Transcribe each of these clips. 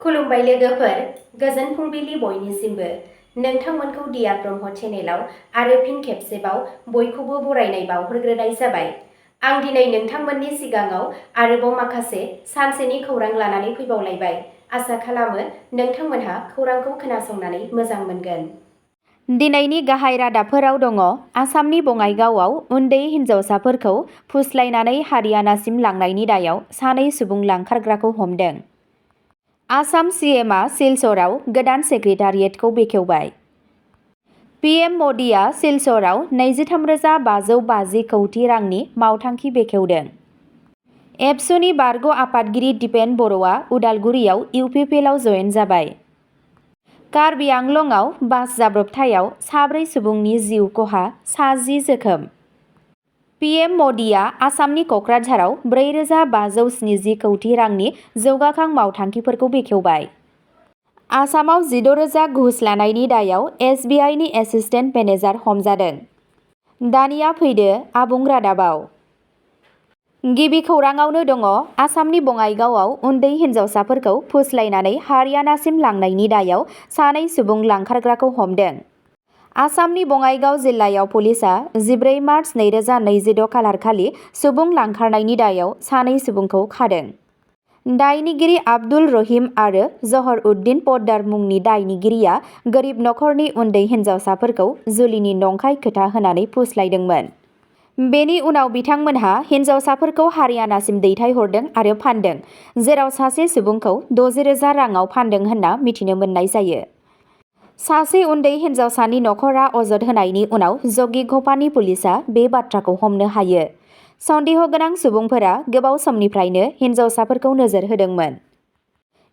खुलुमबाय लोगोफोर, गोजोन फुंबिलि बयनिसिमबो। नोंथांमोनखौ डियार ब्रह्म चेनेलाव आरो फिन खेबसेबाव बयखौबो बरायनाय बावहरग्रोनाय जाबाय। आं दिनै नोंथांमोननि सिगाङाव आरोबाव माखासे सानसेनि खौरां लानानै फैबावलायबाय। आसा खालामो नोंथांमोनहा खौरांखौ खोनासंनानै मोजां मोनगोन। दिनैनि गाहाय रादाबफोराव दङ आसामनि बङाइगावआव उन्दै हिन्जावसाफोरखौ फुस्लायनानै हारियानासिम लांनायनि दायाव सानै सुबुं लांखारग्राखौ हमदों। आसाम सीएमआ सिलचराव गोदान सेक्रेटारियेटखौ बेखेवबाय। पीएम मदिआ सिलचराव 23,550 कौटि रांनि मावथांखि बेखेवदों। एबसुनि बारग' आफादगिरि दिपेन बर'आ उदालगुरियाव इउपिपिएलआव जयेन जाबाय। कार्बि आंलंआव बास जाब्रबथायाव 4 सुबुंनि जिउ खहा, 10 जोखोम। पीएम मदिआ आसामनि क'क्राझाराव 4,570 कौटि रांनि जौगाखां मावथांखिफोरखौ बेखेवबाय। आसामाव 16,000 घुस लानायनि दायाव एसबिआइनि एसिस्टेन्ट मेनेजार हमजादों। दानिया फैदो आबुं रादाबाव। गिबि खौराङावनो दङ आसामनि बङाइगावआव उन्दै हिन्जावसाफोरखौ फुस्लायनानै हारियानासिम लांनायनि दायाव सानै सुबुं लांखारग्राखौ हमदों। आसामनि बङाइगाव जिल्लायाव पुलिसआ 14 मार्च 2026 खालारखालि सुबुं लांखारनायनि दायाव सानै सुबुंखौ खादों। दायनिगिरि आब्दुल रहिम आरो जहर उद्दिन पद्दार मुंनि दायनिगिरिया गोरिब नखरनि उन्दै हिन्जावसाफोरखौ जुलिनि नंखाय खोथा होनानै फुस्लायदोंमोन। बेनि उनाव बिथांमोनहा हिन्जावसाफोरखौ हारियानासिम दैथायहरदों आरो फानदों, जेराव सासे सुबुंखौ 60,000 राङाव फानदों होनना मिथिनो मोननाय जायो। सासे उन्दै हिन्जावसानि नखरा अजद होनायनि उनाव जगिघपानि पुलिसआ बे बाथ्राखौ हमनो हायो। सन्देह गोनां सुबुंफोरा गोबाव समनिफ्रायनो हिन्जावसाफोरखौ नोजोर होदोंमोन।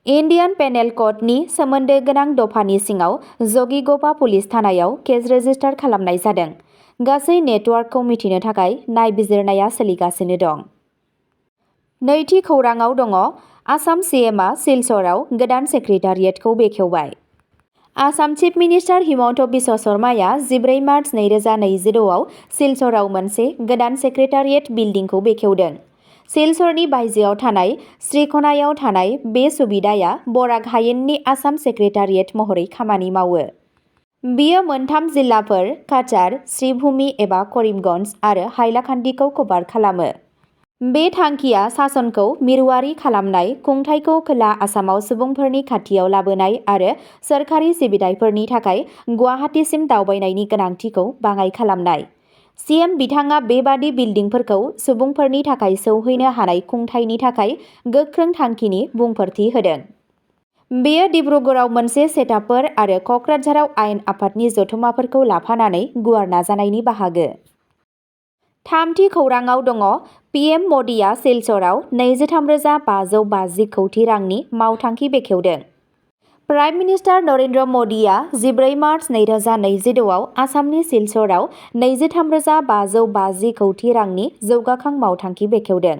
इन्डियान पेनेल क'डनि सोमोन्दो गोनां दफानि सिङाव जगिघपा पुलिस थानायाव केस रेजिस्टार खालामनाय जादों। गासै नेटवार्कखौ मिथिनो थाखाय नायबिजिरनाया सोलिगासिनो दं। नैथि खौराङाव दङ आसाम सीएमआ सिलचराव गोदान सेक्रेटारियेटखौ बेखेवबाय। आसाम चिफ मिनिस्टार हिमन्त बिश्व शर्माया 14 मार्च 2026 आव सिलचराव मोनसे गोदान सेक्रेटारियेट बिल्डिंखौ बेखेवदों। सिलचरनि बायजोआव थानाय श्रीखनायाव थानाय बे सुबिदाया बराक हायेननि आसाम सेक्रेटारियेट महरै खामानि मावो। बियो मोनथाम जिल्लाफोर काछार, श्रीभूमि एबा करिमगन्ज आरो हाइलाकान्दिखौ कभार खालामो। बे थांखिया सासनखौ मिरुआरि खालामनाय, खुंथायखौ खोला आसामाव सुबुंफोरनि खाथियाव लाबोनाय आरो सोरखारि सिबिथायफोरनि थाखाय गुवाहाटीसिम दावबायनायनि गोनांथिखौ बाङाइ खालामनाय। सीएम बिथाङा बेबादि बिल्डिंफोरखौ सुबुंफोरनि थाखाय सौहैनो हानाय खुंथायनि थाखाय गोख्रों थांखिनि बुंफोरथि होदों। बेयो डिब्रुगड़आव मोनसे सेटआपफोर आरो क'क्राझाराव आयेन आफादनि जथुम्माफोरखौ लाफानानै गुवार नाजानायनि बाहागो। थामथि खौराङाव दङ पीएम मदिआ सिलचराव 23,550 कौटि रांनि मावथांखि बेखेवदों। प्राइम मिनिस्टार नरेन्द्र मदिआ 14 मार्च 2026 आव आसामनि सिलचराव 23,550 कौटि रांनि जौगाखां मावथांखि बेखेवदों।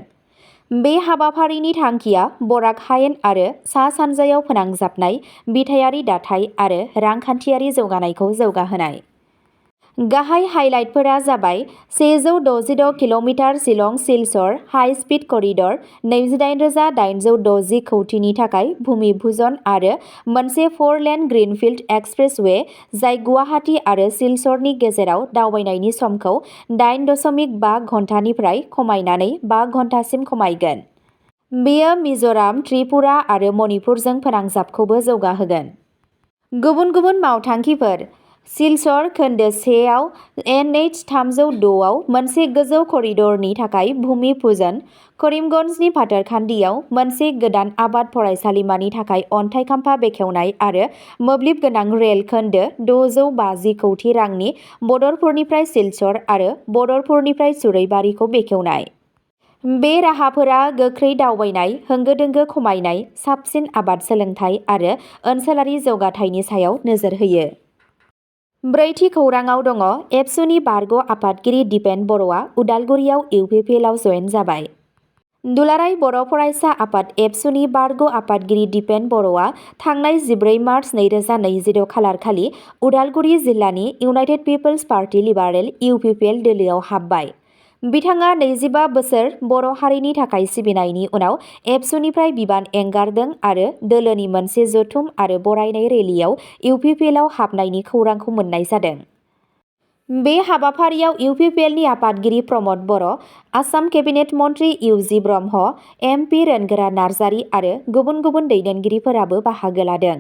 बे हाबाफारिनि थांखिया बराक हायेन आरो सा-सानजायाव फोनांजाबनाय बिथायारि दाथाय आरो रांखान्थियारि जौगानायखौ जौगाहोनाय। गाहाय हाइलाइटफोरा जाबाय 166 किल'मिटार शिलं-सिलचर हाइ स्पिड करिडर, 28,860 कौटिनि थाखाय भूमि भुजन आरो मोनसे 4-लेन ग्रीनफिल्ड एक्सप्रेसवे जाय गुवाहाटी आरो सिलचरनि गेजेराव दावबायनायनि समखौ 8.5 घन्टानिफ्राय खमायनानै 5 घन्टासिम खमायगोन। बेयो मिज'राम, त्रिपुरा आरो मणिपुरजों फोनांजाबखौबो जौगाहोगोन। गुबुन गुबुन मावथांखिफोर सिलचर खोन्दो 1 आव एनएच 306 आव मोनसे गोजौ करिडरनि थाखाय भूमि पूजन, करिमगन्जनि फाथारखान्दियाव मोनसे गोदान आबाद फरायसालिमानि थाखाय अन्थाइ खाम्फा बेखेवनाय आरो मोब्लिब गोनां रेल खोन्दो 650 कौटि रांनि बदरपुरनिफ्राय सिलचर आरो बदरपुरनिफ्राय सुरैबारिखौ बेखेवनाय। बे राहाफोरा गोख्रै दावबायनाय, होंगो-दोंगो खमायनाय, साबसिन आबाद सोलोंथाय आरो ओनसोलारि जौगाथायनि सायाव नोजोर होयो। ब्रैथि खौराङाव दङ एबसुनि बारग' आफादगिरि दिपेन बर'आ उदालगुरियाव इउपिपिएलआव जयेन जाबाय। दुलाराय बर' फरायसा आफाद एबसुनि बारग' आफादगिरि दिपेन बर'आ थांनाय 14 मार्च 2026 खालारखालि उदालगुरि जिल्लानि United People's Party Liberal UPPL दोलोआव हाबबाय। बिथाङा 25 बोसोर बर' हारिनि थाखाय सिबिनायनि उनाव एबसुनिफ्राय बिबान एंगारदों आरो दोलोनि मोनसे जथुम आरो बरायनाय रेलियाव इउपिपिएलआव हाबनायनि खौरांखौ मोन्नाय जादों। बे हाबाफारियाव इउपिपिएलनि आफादगिरि प्रमद बर', आसाम केबिनेट मन्त्रि इउजि ब्रह्म, एमपि रोनगोरा नार्जारि आरो गुबुन गुबुन दैदेनगिरिफोराबो बाहागो लादों।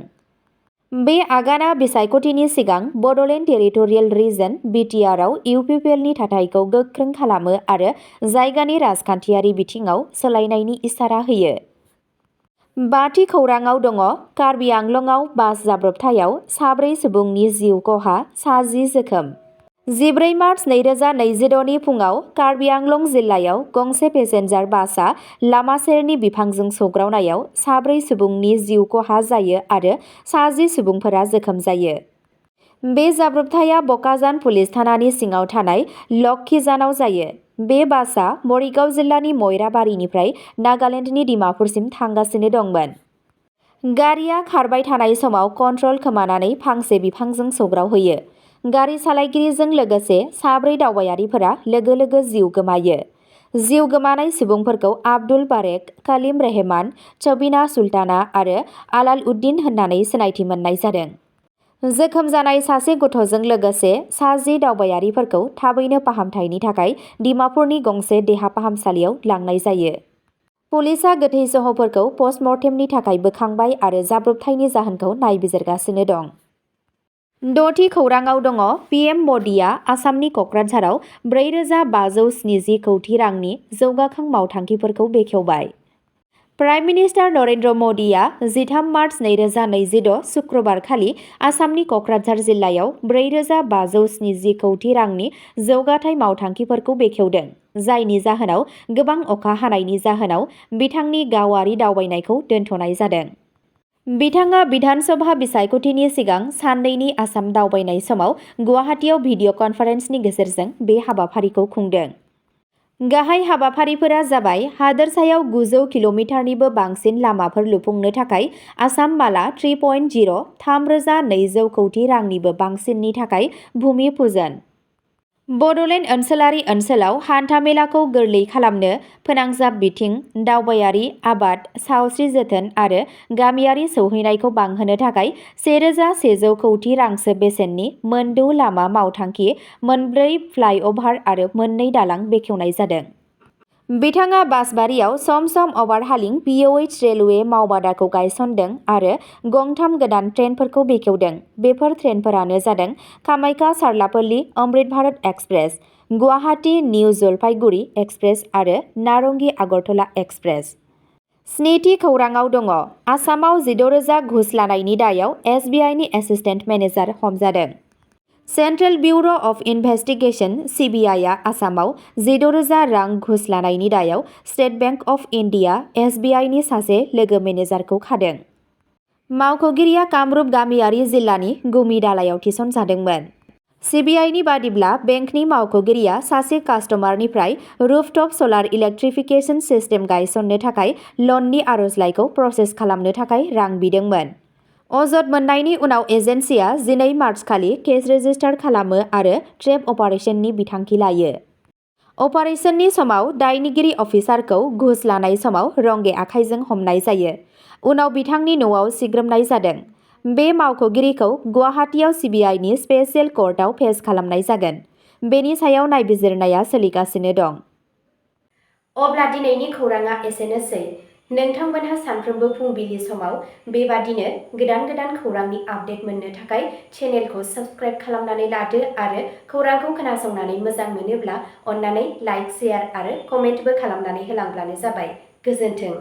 बे आगाना बिसायख'थिनि सिगां बड'लेण्ड टेरिटरियेल रिजन (बिटिआरआव) इउपिपिएलनि थाथायखौ गोख्रों खालामो आरो जायगानि राजखान्थियारि बिथिङाव सोलायनायनि इसारा होयो। बाथि खौराङाव दङ कार्बि आंलंआव बास जाब्रबथायाव 4 सुबुंनि जिउ खहा, 10 जोखोम। 14 मार्च 2026 नि फुङाव कार्बि आंलं जिल्लायाव गंसे पेसेन्जार बासआ लामा सेरनि बिफांजों सौग्रावनायाव 4 सुबुंनि जिउ खहा जायो आरो 10 सुबुंफोरा जोखोम जायो। बे जाब्रबथाया बकाजान पुलिस थानानि सिङाव थानाय लक्षीजानआव जायो। बे बासआ मरिगाव जिल्लानि मयराबारिनिफ्राय नागालेन्डनि डिमापुरसिम थांगासिनो दंमोन। गारिया खारबाय थानाय समाव कन्ट्रल खोमानानै फांसे बिफांजों सौग्रावहैयो। गारि सालायगिरिजों लोगोसे 4 दावबायारिफोरा लोगो लोगो जिउ गोमायो। जिउ गोमानाय सुबुंफोरखौ आब्दुल बारेक, कलिम रेहमान, चबिना सुल्ताना आरो आलाल उद्दिन होननानै सिनायथि मोननाय जादों। जोखोम जानाय सासे गथ'जों लोगोसे 10 दावबायारिफोरखौ थाबैनो फाहामथायनि थाखाय डिमापुरनि गंसे देहा फाहामसालियाव लांनाय जायो। पुलिसआ गोथै सह'फोरखौ पस्टमर्टेमनि थाखाय बोखांबाय आरो जाब्रबथायनि जाहोनखौ नायबिजिरगासिनो दं। 6थि खौराङाव दङ पिएम मदिआ आसामनि कक्राझाराव 4,570 कौटि रांनि जौगाखां मावथांखिफोरखौ बेखेवबाय। प्राइम मिनिस्टार नरेन्द्र मदिआ 13 मार्च 2026 शुक्रबारखालि आसामनि कक्राझार जिल्लायाव 4,570 कौटि रांनि जौगाथाय मावथांखिफोरखौ बेखेवदों, जायनि जाहोनाव गोबां अखा हानायनि जाहोनाव बिथांनि गावारि दावबायनायखौ दोनथ'नाय जादों। बिथाङा बिधान सभा बिसायख'थिनि सिगां साननैनि आसाम दावबायनाय समाव गुवाहाटीआव भिडिअ कनफारेन्सनि गेजेरजों बे हाबाफारिखौ खुंदों। गाहाय हाबाफारिफोरा जाबाय हादोरसायाव 900 किल'मिटारनिबो बांसिन लामाफोर लुफुंनो थाखाय आसाम माला 3.0 (3,200 कौटि रांनिबो बांसिननि थाखाय भूमि पूजन। बड'लेण्ड ओनसोलारि ओनसोलाव हान्था-मेलाखौ गोरलै खालामनो फोनांजाब बिथिं, दावबायारि, आबाद, सावस्रि जोथोन आरो गामियारि सौहैनायखौ बांहोनो थाखाय 1,100 कौटि रांसो बेसेननि मोन6 लामा मावथांखि, 4 फ्लाइअभार आरो 2 दालां बेखेवनाय जादों। बिथाङा बासबारियाव सम-सम अभारहालिं (पिअएइच) रेलवे मावबादाखौ गायसनदों आरो गं3 गोदान ट्रेनफोरखौ बेखेवदों। बेफोर ट्रेनफोरानो जादों कामाख्या-सारलापल्ली अमृत भारत एक्सप्रेस, गुवाहाटी-निउ जलपाईगुड़ी एक्सप्रेस आरो नारंगी-आगरतला एक्सप्रेस। 7थि खौराङाव दङ आसामाव 16,000 घुस लानायनि दायाव एसबिआइनि एसिस्टेन्ट मेनेजार हमजादों। सेन्ट्रेल बिउर' अफ इनभेस्टिगेसन (सिबिआइआ) आसामाव 16,000 रां घुस लानायनि दायाव स्टेट बेंक अफ इन्डिया (एसबिआइनि) सासे लोगो मेनेजारखौ खादों। मावख'गिरिया कामरुप गामियारि जिल्लानि गुमी दालायाव थिसनजादोंमोन। सिबिआइनि बादिब्ला बेंकनि मावख'गिरिया सासे कास्टमारनिफ्राय रुफटप सलार इलेक्ट्रिफिकेसन सिस्टेम गायसननो थाखाय लननि आर'जलाइखौ प्रसेस खालामनो थाखाय रां बिदोंमोन। अजद मोननायनि उनाव एजेन्सिआ 12 मार्चखालि केस रेजिस्टार खालामो आरो ट्रेप अपारेसननि बिथांखि लायो। अपारेसननि समाव दायनिगिरि अफिसारखौ घुस लानाय समाव रंगे आखाइजों हमनाय जायो। उनाव बिथांनि न'आव सिग्रोमनाय जादों। बे मावख'गिरिखौ गुवाहाटीआव सिबिआइनि स्पेसियेल कर्टआव पेश खालामनाय जागोन। बेनि सायाव नायबिजिरनाया सोलिगासिनो दं। अब्ला दिनैनि खौराङा एसेनोसै। नोंथांमोनहा सानफ्रोमबो फुंबिलि समाव बेबादिनो गोदान खौरांनि आपडेट मोननो थाखाय चेनेलखौ साबस्क्राइब खालामनानै लादो आरो खौरांखौ खोनासंनानै मोजां मोनोब्ला अन्नानै लाइक, शेयार आरो कमेन्टबो खालामनानै होलांब्लानो जाबाय। गोजोन्थों।